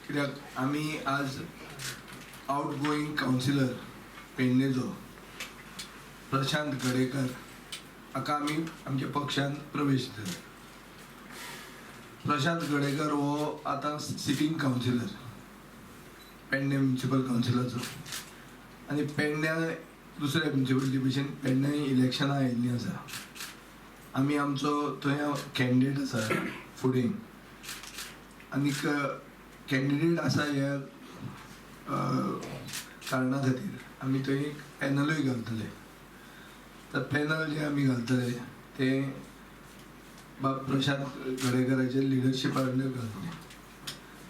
कित्याक आमी आज आउट गोईंग कावन्सिलर पेडणेचो प्रशांत गडेकर हाका आमी आमच्या पक्षान प्रवेश दिला. प्रशांत गडेकर हो आतां सिटींग कावन्सिलर पेडणे म्युनिसिपल कावन्सिलाचो आनी पेडण्यां दुसऱ्या म्युनिसिपलिटी भशेन पेडण्यां इलेक्शनां आयिल्लीं आसा. आमी आमचो थंय कॅन्डिडेट आसा फुडें आनीक कॅन्डिडेट आसा ह्या कारणा खातीर आमी थंय एक पॅनलूय घालतले. तर पॅनल जें आमी घालतले तें बाब प्रशांत गडेकराचे लिडरशिपा अंडर घालतले.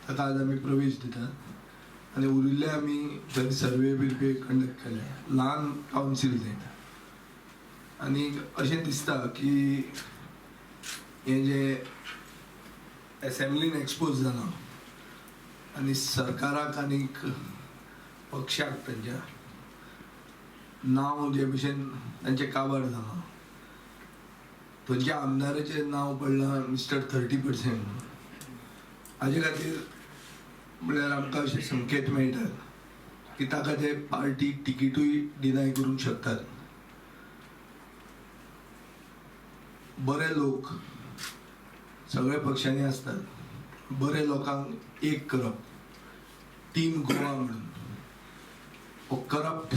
ताका आज आमी प्रवेश दितात आनी उरिल्ले आमी थंय सर्वे बिर्वे कंडक्ट केले. ल्हान कावन्सील तें आनी अशें दिसता की हें जें एसेंब्लीन एक्सपोज जालां आनी सरकाराक आनीक पक्षाक तांच्या नांव जे भशेन तांचें काबार जालां, थंयच्या आमदाराचें नांव पडलां मिस्टर 30%. हाजे खातीर म्हणल्यार आमकां अशे संकेत मेळटात की ताका ते पार्टी तिकीटूय डिनाय करूंक शकतात. बरे लोक सगळ्या पक्षांनी आसतात. बरे लोकांक एक करप, टीम गोवा म्हणून हो करप्ट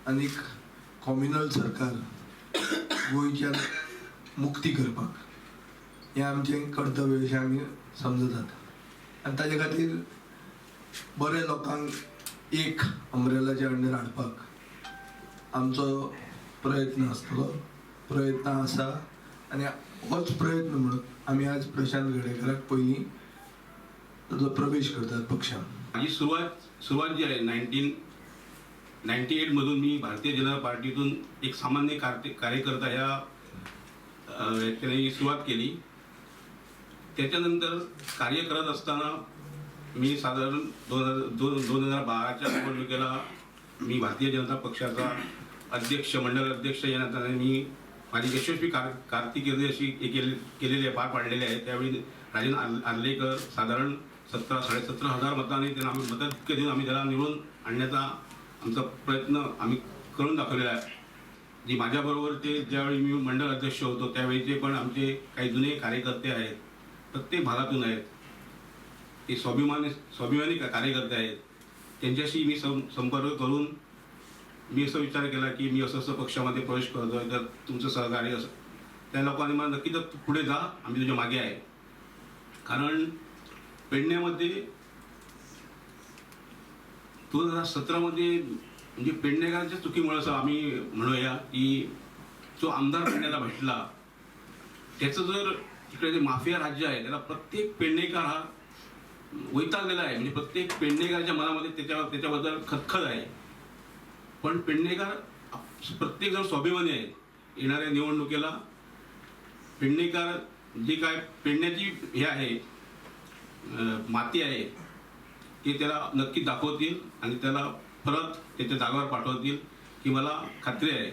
आनीक कॉम्युनल सरकार गोंयच्यान मुक्ती करपाक हें आमचें कर्तव्य अशें आमी समजतात आनी ताजे खातीर बरे लोकांक एक अम्ब्रेलाच्या अंडर हाडपाक आमचो प्रयत्न आसतलो, प्रयत्न आसा आनी होच प्रयत्न म्हणून आमी आज प्रशांत गडेकराक पयलीं ताचो प्रवेश करतात पक्षान. माझी सुरुवात सुरुवात जी आहे 1998मधून मी भारतीय जनता पार्टीतून एक सामान्य कार्यकर्ता ह्या व्यक्तीने सुरुवात केली. त्याच्यानंतर कार्य करत असताना मी साधारण 2002 2012च्या निवडणुकीला मी भारतीय जनता पक्षाचा अध्यक्ष, मंडल अध्यक्ष या नात्याने मी माझी यशस्वी कारकिर्दी अशी हे केलेली आहे, पार पाडलेली आहे. त्यावेळी राजन आर्लेकर साधारण 17-17.5 हजार मतांनी त्यांना आम्ही मतं इतके देऊन आम्ही त्याला निवडून आणण्याचा आमचा प्रयत्न आम्ही करून दाखवलेला आहे. जी माझ्याबरोबर ते ज्यावेळी मी मंडल अध्यक्ष होतो त्यावेळीचे पण आमचे काही जुने कार्यकर्ते आहेत, प्रत्येक भागातून आहेत, ते स्वाभिमानी स्वाभिमानी कार्यकर्ते आहेत. त्यांच्याशी मी संपर्क करून मी असं विचार केला की मी असं असं पक्षामध्ये प्रवेश करतो आहे, तर तुमचं सहकार्य असं त्या लोकांनी मला नक्की, तर तू पुढे जा, आम्ही तुझ्या मागे आहे. कारण पेडण्यामध्ये 2017मध्ये म्हणजे पेडणेकरांच्या चुकीमुळे असं आम्ही म्हणूया की जो आमदार पेडण्याला भेटला त्याचं जर तिकडे जे माफिया राज्य आहे त्याला प्रत्येक पेडणेकर हा वैतागलेला आहे. म्हणजे प्रत्येक पेडणेकराच्या मनामध्ये त्याच्याबद्दल खदखद आहे. पण पेडणेकर प्रत्येक जण स्वाभिमानी आहे. येणाऱ्या निवडणुकीला पेडणेकर जी काय पेडण्याची हे आहे, माती आहे, ते त्याला नक्की दाखवतील आणि त्याला परत त्याच्या जागावर पाठवतील ही मला खात्री आहे.